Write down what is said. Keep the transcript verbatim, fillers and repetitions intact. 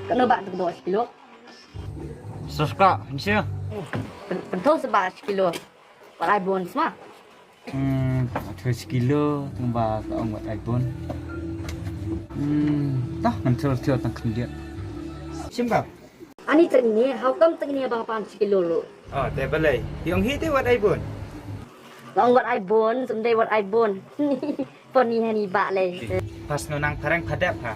Katno ba tu do shi kilo? Seratus ka, nsia. Pynthut sa ba shi kilo. Wat ai bun sma. Hmm, thut shi kilo, tang ba ka ong wat ai bun. Hmm, tah ngan thut thut tang khyndiat. Shim ba. Ani tang ni, how come tang ni ba pan shi kilo lo? Oh, te balei. Yong hi te wat ai bun. Long wat ai bun, someday wat ai bun. Pon ni hani ba le. Pas no nang parang padap ha.